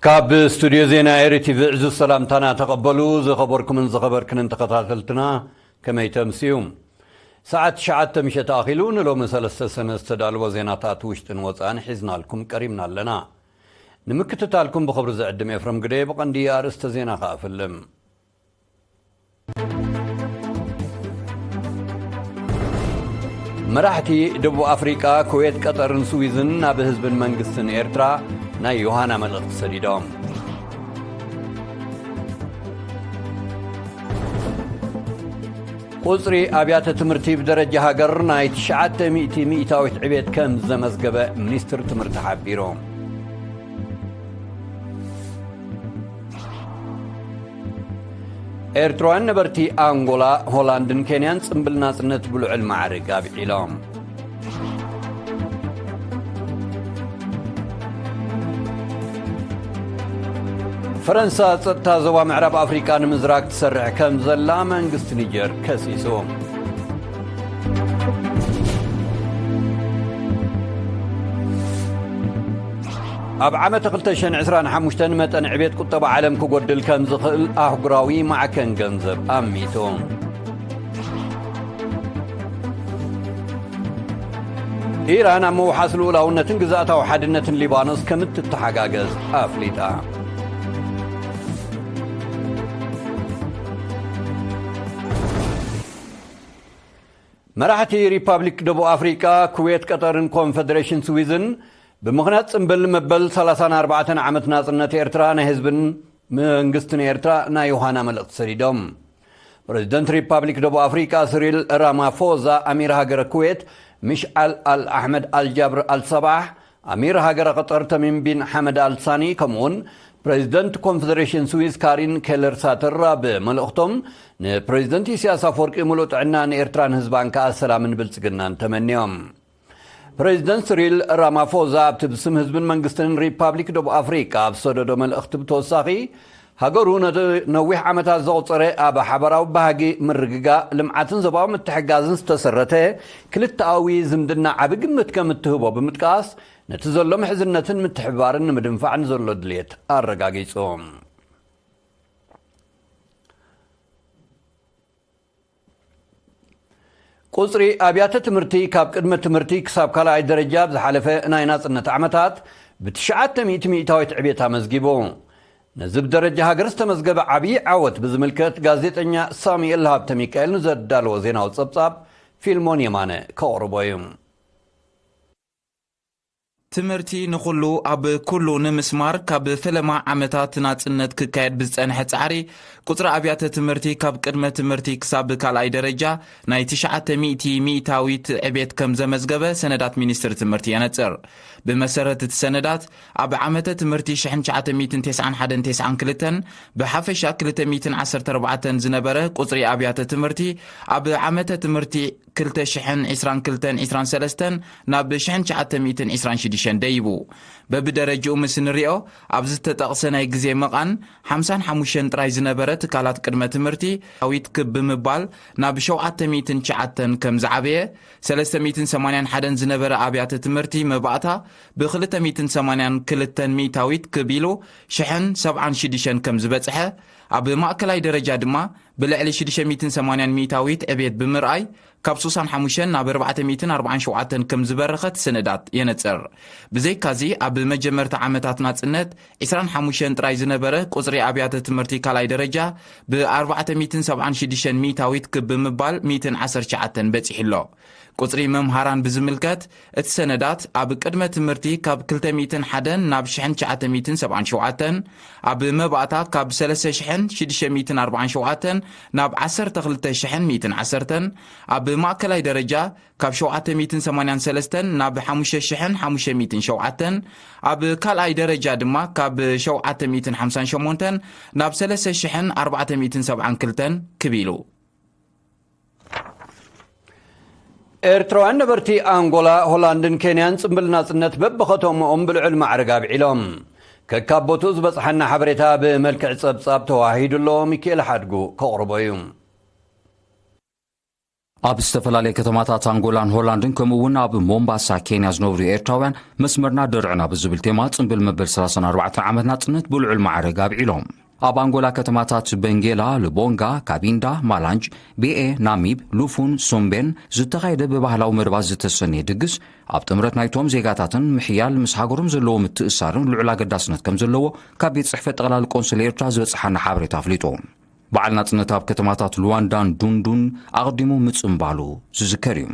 ካብ ስቱድዮ ዜና ኤሪ ቲቪ ዕዙዝ ሰላምታና ተቐበሉ። ዝኸበርኩምን ዝኸበርክንን ተኸታተልትና፣ ከመይ ተምስዩ? ሰዓት ትሽዓተ ምሸት ኣኺሉ፣ ንሎሚ ሰለስተ ሰነ ዝተዳለወ ዜናታት ውሽጥን ወጻእን ሒዝናልኩም ቀሪብና ኣለና። ንምክትታልኩም ብኽብሪ ዝዕድም ኤፍረም ግደ። ብቐንዲ ኣርእስተ ዜና ከኣ እፍልም። መራሕቲ ደቡብ ኣፍሪቃ፣ ኩዌት፣ ቀጠርን ስዊዝን ናብ ህዝብን መንግስትን ኤርትራ ናይ ዮሃና መልእኽቲ ሰዲዶም። ቁጽሪ ኣብያተ ትምህርቲ ብደረጃ ሃገር ናይ ትሽዓተ ሚእቲ ሚእታዊት ዕቤት ከም ዘመዝገበ ሚኒስትር ትምህርቲ ሓቢሩ። ኤርትራውያን ነበርቲ ኣንጎላ፣ ሆላንድን ኬንያን ጽምብል ናጽነት ብልዑል ማዕርግ ኣብዒሎም። ፈረንሳ ጸጥታ ዞባ ምዕራብ ኣፍሪቃ ንምዝራግ ትሰርሕ ከም ዘላ መንግስቲ ኒጀር ከሲሱ። ኣብ ዓመት ክልተ ሽሕን ዕስራን ሓሙሽተን መጠን ዕቤት ቁጠባ ዓለም ክጎድል ከም ዝኽእል ኣህጉራዊ ማዕከን ገንዘብ ኣሚቱ። ኢራን ኣብ ምውሓስ ልኡላውነትን ግዝኣታዊ ሓድነትን ሊባኖስ ከም እትተሓጋገዝ ኣፍሊጣ። መራሕቲ ሪፓብሊክ ደቡብ ኣፍሪቃ፣ ኩዌት፣ ቀጠርን ኮንፈደሬሽን ስዊዝን ብምኽንያት ጽምብል መበል ሰላሳን ኣርባዕተን ዓመት ናጽነት ኤርትራ ናይ ህዝብን መንግስትን ኤርትራ ናይ ዮሃና መልእኽቲ ሰዲዶም። ፕረዚደንት ሪፓብሊክ ደቡብ ኣፍሪቃ ስሪል ራማፎዛ፣ ኣሚር ሃገረ ኩዌት ምሽዓል ኣል ኣሕመድ ኣልጃብር ኣልሰባሕ፣ ኣሚር ሃገረ ቀጠር ተሚም ቢን ሓመድ ኣልሳኒ፣ ከምኡውን ፕረዚደንት ኮንፈደሬሽን ስዊዝ ካሪን ኬለር ሳተር ኣብ መልእኽቶም፣ ንፕረዚደንት ኢሳያስ ኣፈወርቂ ምሉእ ጥዕና፣ ንኤርትራን ህዝባን ከኣ ሰላምን ብልጽግናን ተመንዮም። ፕረዚደንት ስሪል ራማፎዛ ኣብቲ ብስም ህዝብን መንግስትን ሪፓብሊክ ደቡብ ኣፍሪቃ ኣብ ዝሰደዶ መልእኽቲ ብተወሳኺ፣ ሃገሩ ነቲ ነዊሕ ዓመታት ዘቑጸረ ኣብ ሓባራዊ ባህጊ ምርግጋእ፣ ልምዓትን ዞባዊ ምትሕግጋዝን ዝተሰረተ ክልተኣዊ ዝምድና ዓቢ ግምት ከም እትህቦ ብምጥቃስ፣ ነቲ ዘሎ ምሕዝነትን ምትሕብባርን ንምድንፋዕ ንዘሎ ድልየት ኣረጋጊጹ። ቁጽሪ ኣብያተ ትምህርቲ ካብ ቅድመ ትምህርቲ ክሳብ ካልኣይ ደረጃ ኣብ ዝሓለፈ ናይ ናጽነት ዓመታት ብትሽዓተ ሚእቲ ሚእታዊት ዕቤት ኣመዝጊቡ። ነዚ ብደረጃ ሃገር ዝተመዝገበ ዓብዪ ዓወት ብዝምልከት፣ ጋዜጠኛ ሳሙኤል ሃብተ ሚካኤል ንዘዳለዎ ዜናዊ ጸብጻብ፣ ፊልሞን የማነ ከቕርቦ እዩ። ትምህርቲ ንኹሉ ኣብ ኩሉ ንምስማር ካብ ፈለማ ዓመታት ናጽነት ክካየድ ብዝጸንሐ ጻዕሪ፣ ቁጽሪ ኣብያተ ትምህርቲ ካብ ቅድመ ትምህርቲ ክሳብ ካልኣይ ደረጃ ናይ ትሽዓተ ሚእቲ ሚእታዊት ዕቤት ከም ዘመዝገበ ሰነዳት ሚኒስትሪ ትምህርቲ የነጽር። ብመሰረት እቲ ሰነዳት፣ ኣብ ዓመተ ትምህርቲ ሽሕን ትሽዓተ ሚእትን ተስዓን ሓደን ተስዓን ክልተን ብሓፈሻ ክልተ ሚእትን ዓሰርተ ኣርባዕተን ዝነበረ ቁጽሪ ኣብያተ ትምህርቲ፣ ኣብ ዓመተ ትምህርቲ ክልተ ሽሕን ዕስራን ክልተን ዕስራን ሰለስተን ናብ ሽሕን ትሽዓተ ሚእትን ዕስራን ሽዱሽተን ደይቡ። በብደረጅኡ ምስ ንሪኦ፣ ኣብ ዝተጠቕሰ ናይ ግዜ መቓን ሓምሳን ሓሙሽተን ጥራይ ዝነበረ ትካላት ቅድመ ትምህርቲ ኣዊት ክብ ብምባል ናብ ሸውዓተ ሚእትን ትሽዓተን ከም ዝዓበየ፣ ሰለስተ ሚእትን ሰማንያን ሓደን ዝነበረ ኣብያተ ትምህርቲ መባእታ ብክልተ ሚእትን ሰማንያን ክልተን ሚእታዊት ክብ ኢሉ ሽሕን ሰብዓን ሽዱሽተን ከም ዝበጽሐ፣ ኣብ ማእከላይ ደረጃ ድማ ብልዕሊ ሽዱሽተ ሚእትን ሰማንያን ሚእታዊት ዕቤት ብምርኣይ፣ ካብ ስሳን ሓሙሽተን ናብ ኣርባዕተ ሚእትን ኣርባዓን ሸውዓተን ከም ዝበረኸት ሰነዳት የነጽር። ብዘይካዚ፣ ኣብ መጀመርታ ዓመታት ናጽነት፣ ዕስራን ሓሙሽተን ጥራይ ዝነበረ ቁጽሪ ኣብያተ ትምህርቲ ካልኣይ ደረጃ፣ ብኣርባዕተ ሚእትን ሰብዓን ሽዱሽተን ሚእታዊት ክብ ብምባል ሚእትን ዓሰርተ ትሽዓተን በጺሑ ኣሎ። ቁጽሪ መምሃራን ብዝምልከት፣ እቲ ሰነዳት ኣብ ቅድመ ትምህርቲ ካብ ክልተ ሚእትን ሓደን ናብ ሽሕን ትሽዓተ ሚእትን ሰብዓን ሸውዓተን፣ ኣብ መባእታ ካብ ሰለስተ ሽሕን ሽዱሽተ ሚእትን ኣርባዓን ሸውዓተን ናብ ዓሰርተ ክልተ ሽሕን ሚእትን ዓሰርተን፣ ኣብ ማእከላይ ደረጃ ካብ ሸውዓተ ሚእትን ሰማንያን ሰለስተን ናብ ሓሙሽተ ሽሕን ሓሙሽተ ሚእትን ሸውዓተን፣ ኣብ ካልኣይ ደረጃ ድማ ካብ ሸውዓተ ሚእትን ሓምሳን ሸሞንተን ናብ ሰለስተ ሽሕን ኣርባዕተ ሚእትን ሰብዓን ክልተን ክብ ኢሉ። ኤርትራውያን ነበርቲ ኣንጎላ፣ ሆላንድን ኬንያን ጽምብል ናጽነት በብኸተምኦም ብልዑል ማዕርግ ኣብዒሎም። ከካብ ቦትኡ ዝበጽሓና ሓበሬታ ብመልክዕ ጸብጻብ ተዋሂዱ ኣሎ፣ ሚኪኤል ሓድጉ ከቕርቦ እዩ። ኣብ ዝተፈላለየ ከተማታት ኣንጎላን ሆላንድን፣ ከምኡ እውን ኣብ ሞምባሳ ኬንያ ዝነብሩ ኤርትራውያን፣ መስመርና ደርዕና ብዝብል ቴማ ጽንብል መበል ሰላሳን ኣርባዕተን ዓመት ናጽነት ብልዑል ማዕረግ ኣብዒሎም። ኣብ ኣንጎላ ከተማታት በንጌላ፣ ልቦንጋ፣ ካቢንዳ፣ ማላንጅ፣ ቤኤ፣ ናሚብ፣ ሉፉን፣ ሶምቤን ዝተኻየደ ብባህላዊ መደባት ዝተሰነየ ድግስ፣ ኣብ ጥምረት ናይቶም ዜጋታትን ምሕያል ምስ ሃገሮም ዘለዎ ምትእሳርን ልዑል ኣገዳስነት ከም ዘለዎ ካብ ቤት ጽሕፈት ጠቕላሊ ቆንስል ኤርትራ ዝበጽሓና ሓበሬታ ኣፍሊጡ። በዓል ናጽነት ኣብ ከተማታት ሉዋንዳን ዱንዱን ኣቐዲሙ ምጽንባሉ ዝዝከር እዩ።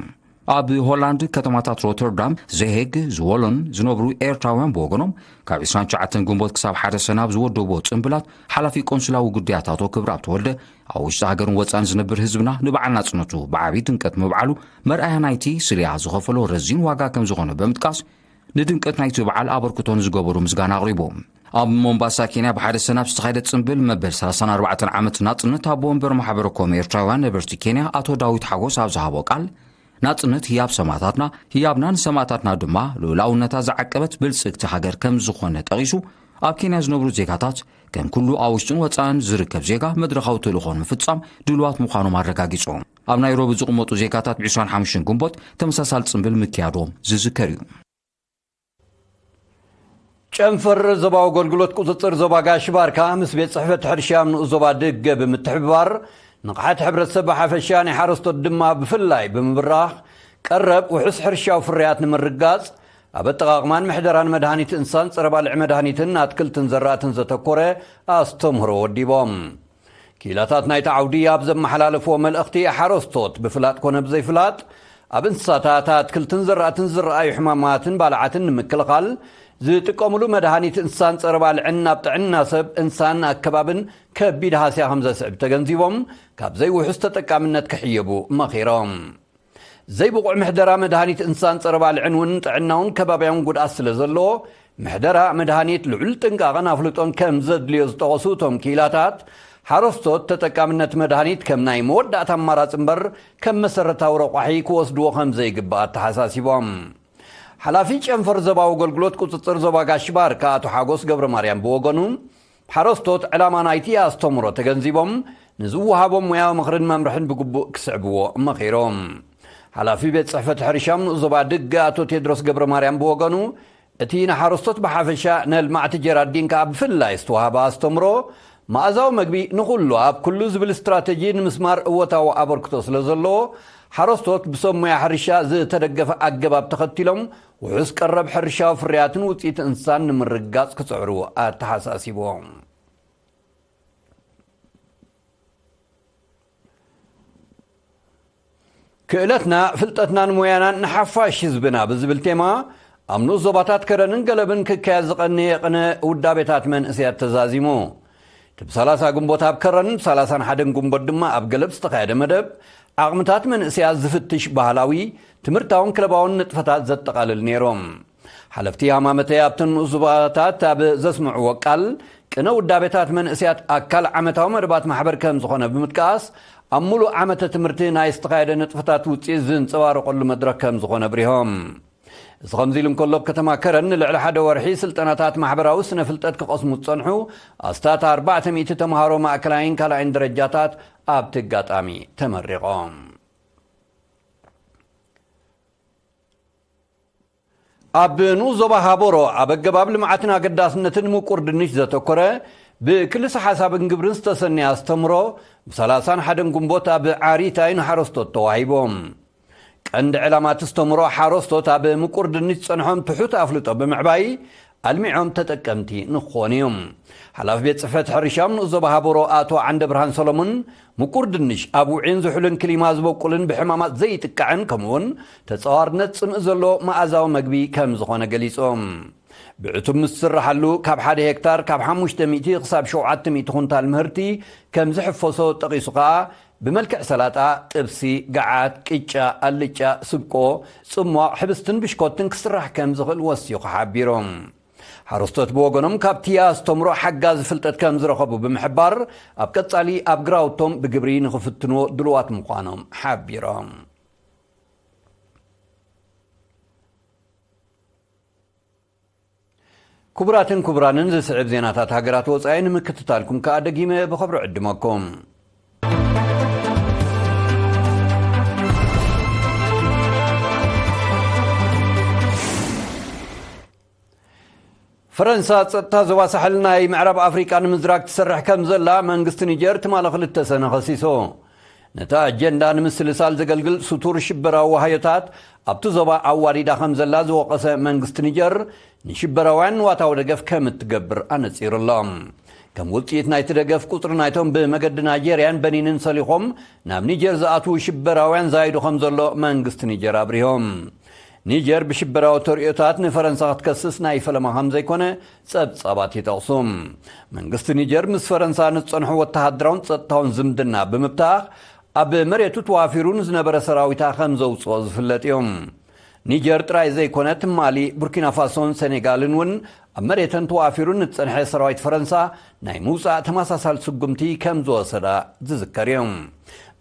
ኣብ ሆላንድ ከተማታት ሮተርዳም፣ ዘሄግ፣ ዝወሎን ዝነብሩ ኤርትራውያን ብወገኖም፣ ካብ ዕስራን ትሽዓተን ግንቦት ክሳብ ሓደ ሰነ ኣብ ዝወደብዎ ጽንብላት፣ ሓላፊ ቆንስላዊ ጉዳያት ኣቶ ክብረኣብ ተወልደ፣ ኣብ ውሽጢ ሃገርን ወጻእን ዝነብር ህዝብና ንበዓል ናጽነቱ ብዓቢ ድምቀት ምብዓሉ መርኣያ ናይቲ ስልያ ዝኸፈሎ ረዚን ዋጋ ከም ዝኾነ ብምጥቃስ፣ ንድምቀት ናይቲ በዓል ኣበርክቶ ንዝገበሩ ምስጋና ኣቕሪቡ። ኣብ ሞምባሳ ኬንያ ብሓደ ሰነ ኣብ ዝተኻየደ ጽንብል መበል ሰላሳን ኣርባዕተን ዓመት ናጽነት፣ ኣቦ ወንበር ማሕበረ ኮም ኤርትራውያን ነበርቲ ኬንያ ኣቶ ዳዊት ሓጎስ ኣብ ዝሃቦ ቃል፣ ናጽነት ህያብ ሰማእታትና፣ ህያብና ንሰማእታትና ድማ ልኡላውነታ ዝዓቀበት ብልጽግቲ ሃገር ከም ዝኾነ ጠቒሱ፣ ኣብ ኬንያ ዝነብሩ ዜጋታት ከም ኩሉ ኣብ ውሽጥን ወጻእን ዝርከብ ዜጋ መድረኻዊ ተልእኾ ንምፍጻም ድሉዋት ምዃኖም ኣረጋጊጹ። ኣብ ናይሮቢ ዝቕመጡ ዜጋታት ብ ዕስራን ሓሙሽተን ግንቦት ተመሳሳሊ ጽንብል ምክያዶም ዝዝከር እዩ። ጨንፈር ዞባዊ ኣገልግሎት ቁጽጽር ዞባ ጋሽ ባርካ ምስ ቤት ጽሕፈት ሕርሻ ኣብ ንኡስ ዞባ ድገ ብምትሕብባር፣ ንቕሓት ሕብረተሰብ ብሓፈሻ፣ ናይ ሓረስቶት ድማ ብፍላይ ብምብራኽ፣ ቀረብ ውሑስ ሕርሻዊ ፍርያት ንምርጋጽ፣ ኣብ ኣጠቓቕማን ምሕደራን መድሃኒት እንስሳን ጸረ ባልዒ መድሃኒትን ኣትክልትን ዘራእትን ዘተኮረ ኣስተምህሮ ወዲቦም። ክኢላታት ናይቲ ዓውዲ ኣብ ዘመሓላለፍዎ መልእኽቲ፣ ሓረስቶት ብፍላጥ ኮነ ብዘይፍላጥ ኣብ እንስሳታት፣ ኣትክልትን ዘራእትን ዝረኣዩ ሕማማትን ባልዓትን ንምክልኻል ዝጥቀምሉ መድሃኒት እንስሳን ጸረ ባልዕን ናብ ጥዕና ሰብ፣ እንስሳን ኣከባብን ከቢድ ሃስያ ከም ዘስዕብ ተገንዚቦም፣ ካብ ዘይውሑስ ተጠቃምነት ክሕየቡ መኺሮም። ዘይብቑዕ ምሕደራ መድሃኒት እንስሳን ጸረ ባልዕን እውን ጥዕናውን ከባብያውን ጉድኣት ስለ ዘለዎ፣ ምሕደራ መድሃኒት ልዑል ጥንቃቐን ኣፍልጦን ከም ዘድልዮ ዝጠቐሱ እቶም ክኢላታት፣ ሓረስቶት ተጠቃምነት መድሃኒት ከም ናይ መወዳእታ ኣማራጺ እምበር ከም መሰረታዊ ረቋሒ ክወስድዎ ከም ዘይግባእ ኣተሓሳሲቦም። ሓላፊ ጨንፈር ዞባዊ ኣገልግሎት ቁጽጽር ዞባ ጋሽ ባርካ ኣቶ ሓጎስ ገብረ ማርያም ብወገኑ፣ ሓረስቶት ዕላማ ናይቲ ኣስተምህሮ ተገንዚቦም፣ ንዝወሃቦም ሙያዊ ምኽርን መምርሕን ብግቡእ ክስዕብዎ መኺሮም። ሓላፊ ቤት ጽሕፈት ሕርሻ ንኡስ ዞባ ድገ ኣቶ ቴድሮስ ገብረ ማርያም ብወገኑ፣ እቲ ንሓረስቶት ብሓፈሻ፣ ነልማዕቲ ጀራዲን ከኣ ብፍላይ ዝተዋህበ ኣስተምህሮ፣ መኣዛዊ መግቢ ንኹሉ ኣብ ኩሉ ዝብል ስትራተጂ ንምስማር እወታዊ ኣበርክቶ ስለ ዘለዎ፣ ሓረስቶት ብሰብ ሙያ ሕርሻ ዝተደገፈ ኣገባብ ተኸቲሎም፣ ውሑስ ቀረብ ሕርሻዊ ፍርያትን ውጽኢት እንስሳን ንምርግጋጽ ክጽዕሩ ኣተሓሳሲቦም። ክእለትና፣ ፍልጠትናን ሞያናን ንሓፋሽ ህዝብና ብዝብል ቴማ፣ ኣብ ንኡስ ዞባታት ከረንን ገለብን ክካየድ ዝቐነየ ቅነ ውዳቤታት መንእሰያት ተዛዚሙ። እቲ ብ ሰላሳ ግንቦት ኣብ ከረን፣ ብ ሰላሳን ሓደን ግንቦት ድማ ኣብ ገለብ ዝተኻየደ መደብ፣ ዓቕምታት መንእሰያት ዝፍትሽ ባህላዊ፣ ትምህርታውን ክለባውን ንጥፈታት ዘጠቓልል ነይሮም። ሓለፍቲ ሃማመተ ኣብተን ንኡስ ዞባታት ኣብ ዘስምዕዎ ቃል፣ ቅነ ውዳቤታት መንእሰያት ኣካል ዓመታዊ መደባት ማሕበር ከም ዝኾነ ብምጥቃስ፣ ኣብ ሙሉእ ዓመተ ትምህርቲ ናይ ዝተኻየደ ንጥፈታት ውጽኢት ዝንጸባረቐሉ መድረኽ ከም ዝኾነ ኣብሪሆም። እዚ ከምዚ ኢሉ እንከሎ፣ ኣብ ከተማ ከረን ንልዕሊ ሓደ ወርሒ ስልጠናታት ማሕበራዊ ስነ ፍልጠት ክቐስሙ ዝጸንሑ ኣስታት ኣርባዕተ ሚእቲ ተምሃሮ ማእከላይን ካልኣይን ደረጃታት ኣብቲ ኣጋጣሚ ተመሪቖም። ኣብ ንኡስ ዞባ ሃቦሮ ኣብ ኣገባብ ልምዓትን ኣገዳስነትን ምቁር ድንሽ ዘተኮረ ብክልሰ ሓሳብን ግብርን ዝተሰነየ ኣስተምሮ ብ ሰላሳን ሓደን ግንቦት ኣብ ዓሪታይ ንሓረስቶት ተዋሂቦም። ቀንዲ ዕላማ እቲ ኣስተምሮ ሓረስቶት ኣብ ምቁር ድንሽ ዝጸንሖም ትሑት ኣፍልጦ ብምዕባይ ኣልሚዖም ተጠቀምቲ ንኾኑ እዮም። ሓላፊ ቤት ጽሕፈት ሕርሻ ንኡስ ዞባ ሃቦሮ ኣቶ ዓንደ ብርሃን ሰሎሞን፣ ምቁር ድንሽ ኣብ ውዑይን ዝሑልን ክሊማ ዝበቁልን ብሕማማት ዘይጥቃዕን ከምኡውን ተጻዋርነት ጽምኢ ዘለዎ መኣዛዊ መግቢ ከም ዝኾነ ገሊጾም። ብዕቱብ ምስ ዝስራሓሉ ካብ ሓደ ሄክታር ካብ ሓሙሽተ ሚእቲ ክሳብ ሸውዓተ ሚእቲ ኩንታል ምህርቲ ከም ዝሕፈሶ ጠቒሱ ከኣ ብመልክዕ ሰላጣ፣ ጥብሲ፣ ገዓት፣ ቅጫ፣ ኣልጫ፣ ስብቆ፣ ጽሟቕ፣ ሕብስትን ብሽኮትን ክስራሕ ከም ዝኽእል ወሲኹ ሓቢሮም። ሓረስቶት ብወገኖም ካብቲ ኣስተምሮ ሓጋዚ ፍልጠት ከም ዝረኸቡ ብምሕባር፣ ኣብ ቀጻሊ ኣብ ግራውቶም ብግብሪ ንኽፍትንዎ ድሉዋት ምዃኖም ሓቢሮም። ክቡራትን ክቡራንን፣ ዝስዕብ ዜናታት ሃገራት ወጻኢ ንምክትታልኩም ከኣ ደጊመ ብኸብሪ ዕድመኩም። ፈረንሳ ጸጥታ ዞባ ሳሕል ናይ ምዕራብ ኣፍሪቃ ንምዝራግ ትሰርሕ ከም ዘላ መንግስቲ ኒጀር ትማሊ ክልተ ሰነ ከሲሱ። ነታ ኣጀንዳ ንምስልሳል ዘገልግል ስቱር ሽበራዊ ዋሃዮታት ኣብቲ ዞባ ኣዋዲዳ ከም ዘላ ዝወቐሰ መንግስቲ ኒጀር፣ ንሽበራውያን ዋታዊ ደገፍ ከም እትገብር ኣነጺሩ ኣሎ። ከም ውጽኢት ናይቲ ደገፍ፣ ቁጽሪ ናይቶም ብመገዲ ናይጀርያን በኒንን ሰሊኾም ናብ ኒጀር ዝኣትዉ ሽበራውያን ዛይዱ ከም ዘሎ መንግስቲ ኒጀር ኣብሪሆም። ኒጀር ብሽበራዊ ተርእዮታት ንፈረንሳ ክትከስስ ናይ ፈለማ ከም ዘይኮነ ጸብጻባት ይጠቕሱ። መንግስቲ ኒጀር ምስ ፈረንሳ ንዝጸንሑ ወተሃደራውን ጸጥታውን ዝምድና ብምብታኽ፣ ኣብ መሬቱ ተዋፊሩ ንዝነበረ ሰራዊታ ከም ዘውጽኦ ዝፍለጥ እዩ። ኒጀር ጥራይ ዘይኮነ፣ ትማሊ ቡርኪና ፋሶን ሴኔጋልን እውን ኣብ መሬተን ተዋፊሩ ንዝጸንሐ ሰራዊት ፈረንሳ ናይ ምውጻእ ተመሳሳሊ ስጉምቲ ከም ዝወሰዳ ዝዝከር እዩ።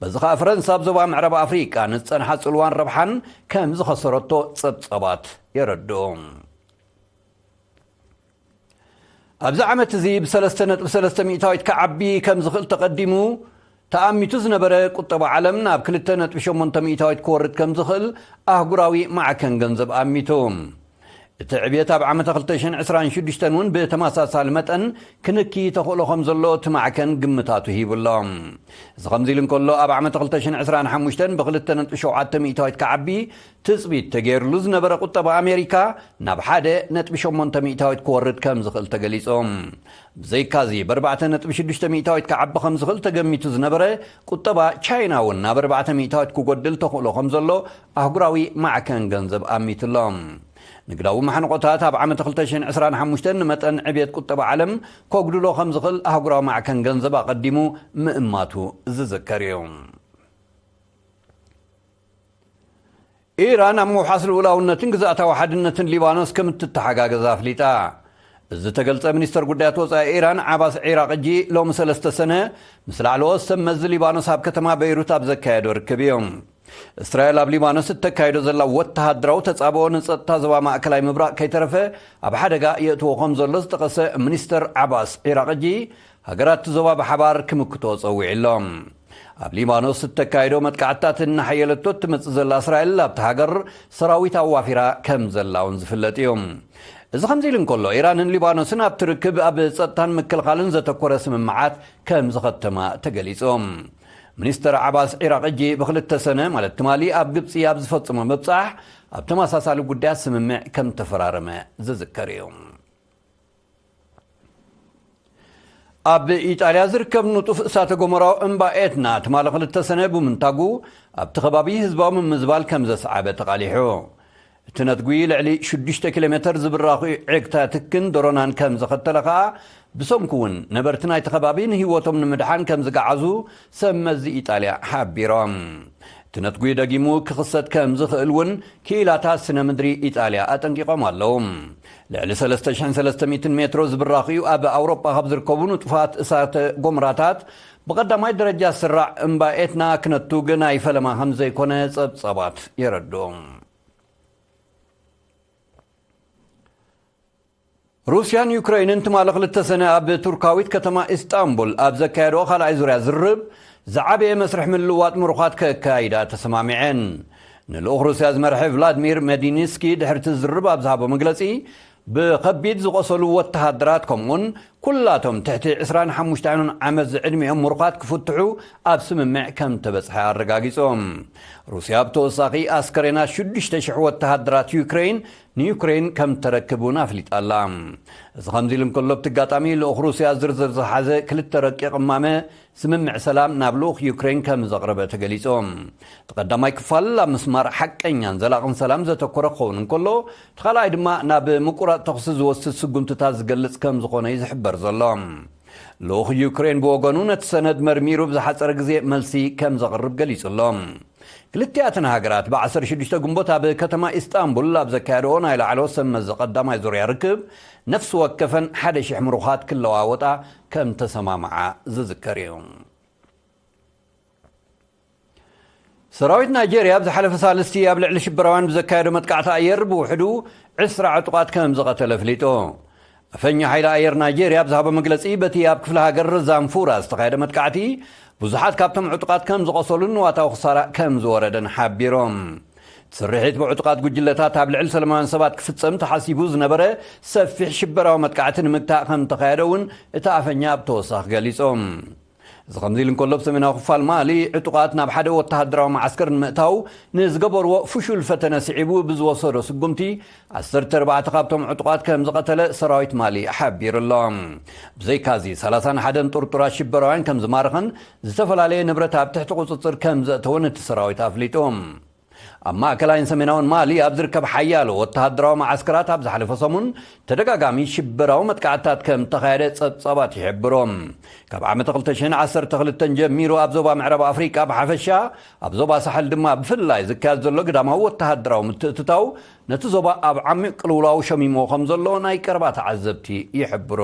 በዚ ኸኣ ፈረንሳ ኣብ ዞባ ምዕራብ ኣፍሪቃ ንዝጸንሓ ጽልዋን ረብሓን ከም ዝኸሰረቶ ጸብጻባት የረድኡ። ኣብዚ ዓመት እዚ ብ ሰለስተ ነጥቢ ሰለስተ ሚእታዊት ክዓቢ ከም ዝኽእል ተቐዲሙ ተኣሚቱ ዝነበረ ቁጠባ ዓለም ናብ ክልተ ነጥቢ ሸሞንተ ሚእታዊት ክወርድ ከም ዝኽእል ኣህጉራዊ ማዕከን ገንዘብ ኣሚቱ። እቲ ዕብየት ኣብ ዓመተ ክልተ ሽሕን ዕስራን ሽዱሽተን እውን ብተመሳሳሊ መጠን ክንኪ ተኽእሎ ከም ዘሎ እቲ ማዕከን ግምታቱ ሂቡ ኣሎ። እዚ ከምዚ ኢሉ እንከሎ፣ ኣብ ዓመተ ክልተ ሽሕን ዕስራን ሓሙሽተን ብክልተ ነጥቢ ሸውዓተ ሚእታዊት ክዓቢ ትጽቢት ተገይርሉ ዝነበረ ቁጠባ ኣሜሪካ ናብ ሓደ ነጥቢ ሸሞንተ ሚእታዊት ክወርድ ከም ዝኽእል ተገሊጹ። ብዘይካዚ፣ ብ ኣርባዕተ ነጥቢ ሽዱሽተ ሚእታዊት ክዓቢ ከም ዝኽእል ተገሚቱ ዝነበረ ቁጠባ ቻይና እውን ናብ ኣርባዕተ ሚእታዊት ክጎድል ተኽእሎ ከም ዘሎ ኣህጉራዊ ማዕከን ገንዘብ ኣሚቱ ኣሎ። ንግዳዊ ማሕንቆታት ኣብ ዓመት ክልተ ሽሕን ዕስራን ሓሙሽተን ንመጠን ዕብየት ቁጠባ ዓለም ከጉድሎ ከም ዝኽእል ኣህጉራዊ ማዕከን ገንዘብ ኣቐዲሙ ምእማቱ ዝዝከር እዩ። ኢራን ኣብ ምውሓስ ልኡላውነትን ግዝኣታዊ ሓድነትን ሊባኖስ ከም እትተሓጋገዝ ኣፍሊጣ። እዚ ዝተገልጸ፣ ሚኒስተር ጉዳያት ወጻኢ ኢራን ዓባስ ዒራቕጂ ሎሚ ሰለስተ ሰነ ምስ ላዕለዎት ሰብ መዚ ሊባኖስ ኣብ ከተማ በይሩት ኣብ ዘካየዶ ርክብ እዩ። እስራኤል ኣብ ሊባኖስ እተካይዶ ዘላ ወተሃደራዊ ተጻብኦ ንጸጥታ ዞባ ማእከላይ ምብራቕ ከይተረፈ ኣብ ሓደጋ የእትዎ ከም ዘሎ ዝጠቐሰ ሚኒስተር ዓባስ ዒራቕጂ፣ ሃገራት እቲ ዞባ ብሓባር ክምክትኦ ጸዊዑ ኣሎ። ኣብ ሊባኖስ እተካይዶ መጥቃዕትታት እናሓየለቶ እትመጽእ ዘላ እስራኤል፣ ኣብቲ ሃገር ሰራዊት ኣዋፊራ ከም ዘላ እውን ዝፍለጥ እዩ። እዚ ከምዚ ኢሉ እንከሎ፣ ኢራንን ሊባኖስን ኣብቲ ርክብ ኣብ ጸጥታን ምክልኻልን ዘተኮረ ስምምዓት ከም ዝኸተማ ተገሊጹ። ሚኒስተር ዓባስ ዒራቕጂ ብክልተ ሰነ፣ ማለት ትማሊ ኣብ ግብጺ ኣብ ዝፈጸሞ ምብጻሕ፣ ኣብ ተመሳሳሊ ጉዳያት ስምምዕ ከም ተፈራረመ ዝዝከር እዩ። ኣብ ኢጣልያ ዝርከብ ንጡፍ እሳተ ጎመራዊ እምባ ኤትና ትማሊ ክልተ ሰነ ብምንታጉ ኣብቲ ከባቢ ህዝባዊ ምምዝባል ከም ዘስዓበ ተቓሊሑ። እቲ ነትጒ ልዕሊ ሽዱሽተ ኪሎ ሜተር ዝብራኹ ዒግታ ትክን ድሮናን ከም ዘኸተለ ከኣ ብሰንኩ እውን ነበርቲ ናይቲ ከባቢ ንህይወቶም ንምድሓን ከም ዝገዓዙ ሰብ መዚ ኢጣልያ ሓቢሮም። እቲ ነትጒ ደጊሙ ክኽሰት ከም ዝኽእል እውን ክኢላታት ስነ ምድሪ ኢጣልያ ኣጠንቂቖም ኣለዉ። ልዕሊ ሰለስተ ሽሕን ሰለስተ ሚእትን ሜትሮ ዝብራኽ እዩ ኣብ ኣውሮጳ ካብ ዝርከቡ ንጡፋት እሳተ ጎመራታት ብቐዳማይ ደረጃ ዝስራዕ እምባ ኤትና ክነቱግ ናይ ፈለማ ከም ዘይኮነ ጸብጻባት የረድኡ። ሩስያን ዩክረይንን ትማሊ ክልተ ሰነ ኣብ ቱርካዊት ከተማ ኢስጣንቡል ኣብ ዘካየድኦ ካልኣይ ዙርያ ዝርርብ ዝዓበየ መስርሕ ምልውዋጥ ምሩኻት ከካይዳ ተሰማሚዐን። ንልኡኽ ሩስያ ዝመርሐ ቭላድሚር ሜዲኒስኪ ድሕርቲ ዝርርብ ኣብ ዝሃቦ መግለጺ፣ ብኸቢድ ዝቖሰሉ ወተሃደራት ከምኡውን ኩላቶም ትሕቲ ዕስራን ሓሙሽተን ዓመት ዝዕድሚኦም ምሩኻት ክፍትሑ ኣብ ስምምዕ ከም ተበጽሐ ኣረጋጊጾም። ሩስያ ብተወሳኺ ኣስከሬናት ሽዱሽተ ሽሕ ወተሃደራት ዩክረይን ንዩክረይን ከም ተረክብ እውን ኣፍሊጣ ኣላ። እዚ ከምዚ ኢሉ እንከሎ፣ ኣብቲ ኣጋጣሚ ልኡኽ ሩስያ ዝርዝር ዝሓዘ ክልተ ረቂቕ እማመ ስምምዕ ሰላም ናብ ልኡኽ ዩክረይን ከም ዘቕረበ ተገሊጹ። እቲ ቀዳማይ ክፋል ኣብ ምስማር ሓቀኛን ዘላቕን ሰላም ዘተኮረ ክኸውን እንከሎ፣ እቲ ካልኣይ ድማ ናብ ምቁራጽ ተኹሲ ዝወስድ ስጉምትታት ዝገልጽ ከም ዝኾነ እዩ ዝሕበር ዘሎ። ልኡኽ ዩክሬን ብወገኑ፣ ነቲ ሰነድ መርሚሩ ብዝሓጸረ ግዜ መልሲ ከም ዘቕርብ ገሊጹ ኣሎ። ክልቲኣተን ሃገራት ብ ዓሰርተ ሽዱሽተ ግንቦት ኣብ ከተማ ኢስታንቡል ኣብ ዘካየድኦ ናይ ላዕለዎት ሰብ መዚ ቀዳማይ ዙርያ ርክብ፣ ነፍሲ ወከፈን ሓደ ሽሕ ምሩኻት ክለዋወጣ ከም ተሰማምዓ ዝዝከር እዩ። ሰራዊት ናይጄርያ ኣብ ዝሓለፈ ሳልስቲ ኣብ ልዕሊ ሽበራውያን ብዘካየዶ መጥቃዕቲ ኣየር ብውሕዱ ዕስራ ዕጡቓት ከም ዝቐተለ ኣፍሊጡ። ኣፈኛ ሓይሊ ኣየር ናይጄርያ ኣብ ዝሃቦ መግለጺ፣ በቲ ኣብ ክፍለ ሃገር ዛምፉራ ዝተኻየደ መጥቃዕቲ ብዙሓት ካብቶም ዕጡቓት ከም ዝቖሰሉን ንዋታዊ ክሳራ ከም ዝወረደን ሓቢሮም። ስርሒት ብዕጡቓት ጉጅለታት ኣብ ልዕሊ ሰላማውያን ሰባት ክፍጸም ተሓሲቡ ዝነበረ ሰፊሕ ሽበራዊ መጥቃዕቲ ንምግታእ ከም ተኻየደ እውን እቲ ኣፈኛ ብተወሳኺ ገሊጾም። እዚ ከምዚ ኢሉ እንከሎ፣ ኣብ ሰሜናዊ ክፋል ማሊ ዕጡቓት ናብ ሓደ ወተሃደራዊ መዓስከር ንምእታው ንዝገበርዎ ፍሹል ፈተነ ስዒቡ ብዝወሰዶ ስጉምቲ፣ ዓሰርተ ኣርባዕተ ካብቶም ዕጡቓት ከም ዝቐተለ ሰራዊት ማሊ ሓቢሩ ኣሎ። ብዘይካዚ፣ ሰላሳን ሓደን ጥርጡራት ሽበራውያን ከም ዝማረኸን ዝተፈላለየ ንብረት ኣብ ትሕቲ ቁጽጽር ከም ዘእተወን እቲ ሰራዊት ኣፍሊጡ። ኣብ ማእከላይን ሰሜናውን ማሊ ኣብ ዝርከብ ሓያሎ ወተሃደራዊ መዓስከራት ኣብ ዝሓለፈ ሰሙን ተደጋጋሚ ሽበራዊ መጥቃዕትታት ከም ተኻየደ ጸብጻባት ይሕብሩ። ካብ ዓመት ክልተ ሽሕን ዓሰርተ ክልተን ጀሚሩ ኣብ ዞባ ምዕራብ ኣፍሪቃ ብሓፈሻ፣ ኣብ ዞባ ሳሕል ድማ ብፍላይ ዝካየድ ዘሎ ግዳማዊ ወተሃደራዊ ምትእትታው ነቲ ዞባ ኣብ ዓሚቕ ቅልውላው ሸሚሞ ከም ዘሎ ናይ ቀረባ ተዓዘብቲ ይሕብሩ።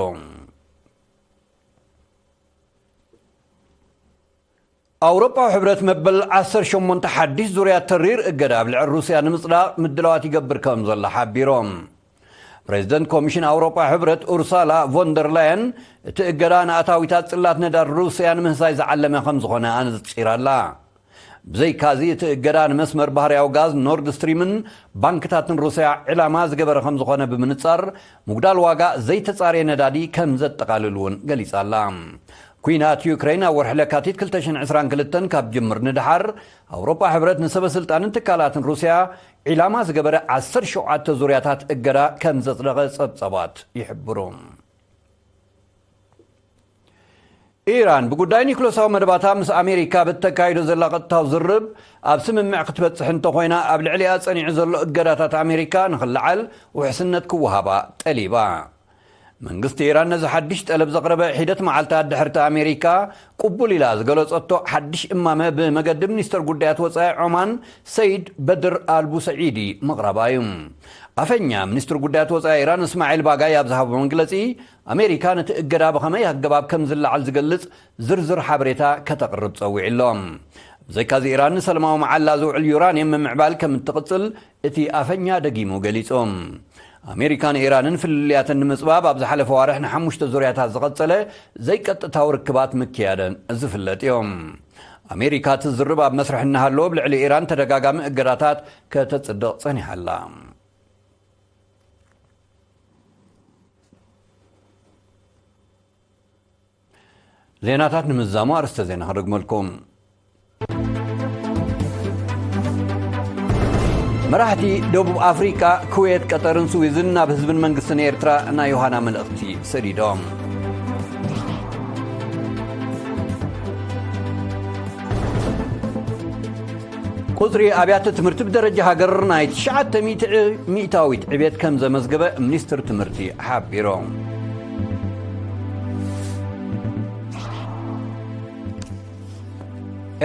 ኣውሮጳዊ ሕብረት መበል ዓሰርተ ሸሞንተ ሓድሽ ዙርያ ተሪር እገዳ ኣብ ልዕሊ ሩስያ ንምጽዳቕ ምድላዋት ይገብር ከም ዘሎ ሓቢሮም። ፕሬዚደንት ኮሚሽን ኣውሮጳ ሕብረት ኡርሳላ ቮንደር ላየን፣ እቲ እገዳ ንኣታዊታት ጽላት ነዳድ ሩስያ ንምህሳይ ዝዓለመ ከም ዝኾነ ኣነጺራላ። ብዘይካዚ፣ እቲ እገዳ ንመስመር ባህርያዊ ጋዝ ኖርድ ስትሪምን ባንክታትን ሩስያ ዕላማ ዝገበረ ከም ዝኾነ ብምንጻር፣ ምጉዳል ዋጋ ዘይተጻረየ ነዳዲ ከም ዘጠቓልል እውን ገሊጻ ኣላ። ኲናት ዩክሬን ኣብ ወርሒ ለካቲት ክልተ ሽሕን ዕስራን ክልተን ካብ ጅምር ንደሓር፣ ኣውሮጳ ሕብረት ንሰበ ስልጣንን ትካላትን ሩስያ ዒላማ ዝገበረ ዓሰርተ ሸውዓተ ዙርያታት እገዳ ከም ዘጽደቐ ጸብጻባት ይሕብሩ። ኢራን ብጉዳይ ኒኩለሳዊ መደባታ ምስ ኣሜሪካ ብተካይዶ ዘላ ቀጥታዊ ዝርብ ኣብ ስምምዕ ክትበጽሕ እንተኾይና፣ ኣብ ልዕሊኣ ጸኒዑ ዘሎ እገዳታት ኣሜሪካ ንኽለዓል ውሕስነት ክወሃባ ጠሊባ። መንግስቲ ኢራን ነዚ ሓድሽ ጠለብ ዘቕረበ ሒደት መዓልታት ድሕርቲ ኣሜሪካ ቅቡል ኢላ ዝገለጸቶ ሓድሽ እማመ ብመገዲ ሚኒስተር ጉዳያት ወጻኢ ዖማን ሰይድ በድር ኣልቡሰዒዲ ምቕራባ እዩ። ኣፈኛ ሚኒስትር ጉዳያት ወጻኢ ኢራን እስማዒል ባጋይ ኣብ ዝሃቦ መግለጺ፣ ኣሜሪካ ነቲ እገዳ ብኸመይ ኣገባብ ከም ዝለዓል ዝገልጽ ዝርዝር ሓበሬታ ከተቕርብ ጸዊዑ ኣሎ። ብዘይካዚ፣ ኢራን ንሰላማዊ መዓላ ዝውዕል ዩራንየም ምምዕባል ከም እትቕጽል እቲ ኣፈኛ ደጊሙ ገሊጹ። ኣሜሪካን ኢራንን ፍልልያተን ንምጽባብ ኣብ ዝሓለፈ ዋርሕ ንሓሙሽተ ዙርያታት ዝቐጸለ ዘይቀጥታዊ ርክባት ምክያደን ዝፍለጥ እዮም። ኣሜሪካ ትዝርብ ኣብ መስርሕ እናሃለወ፣ ኣብ ልዕሊ ኢራን ተደጋጋሚ እገዳታት ከተጽድቕ ጸኒሓ ኣላ። ዜናታት ንምዛሙ ኣርእስተ ዜና ክደግመልኩም። መራሕቲ ደቡብ ኣፍሪቃ፣ ኩዌት፣ ቀጠርን ስዊዝን ናብ ህዝብን መንግስትን ኤርትራ ናይ ዮሃና መልእኽቲ ሰዲዶም። ቁጽሪ ኣብያተ ትምህርቲ ብደረጃ ሃገር ናይ ትሽዓተ ሚእቲ ሚእታዊት ዕቤት ከም ዘመዝገበ ሚኒስትር ትምህርቲ ሓቢሩ።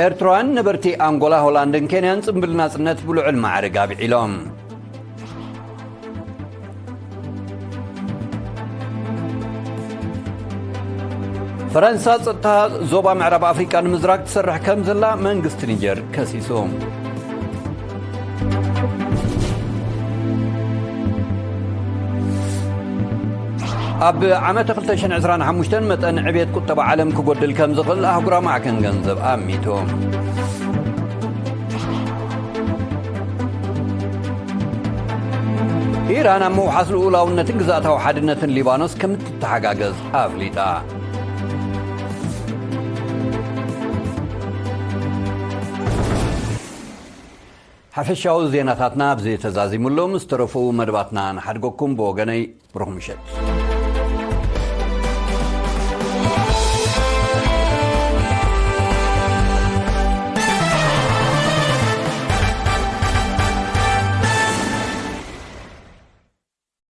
ኤርትራውያን ነበርቲ ኣንጎላ፣ ሆላንድን ኬንያን ጽምብል ናጽነት ብልዑል ማዕርግ ኣብዒሎም። ፈረንሳ ጸጥታ ዞባ ምዕራብ ኣፍሪቃ ንምዝራግ ትሰርሕ ከም ዘላ መንግስቲ ኒጀር ከሲሱ። ኣብ ዓመተ ክልተ ሽሕን ዕስራን ሓሙሽተን መጠን ዕብየት ቁጠባ ዓለም ክጎድል ከም ዝኽእል ኣህጉራዊ ማዕከን ገንዘብ ኣሚቱ። ኢራን ኣብ ምውሓስ ልኡላውነትን ግዝኣታዊ ሓድነትን ሊባኖስ ከም እትተሓጋገዝ ኣፍሊጣ። ሓፈሻዊ ዜናታትና ኣብዚ ተዛዚሙ ኣሎ። ምስ ተረፉ መደባትና ንሓድገኩም። ብወገነይ ብሩኽ ምሸት።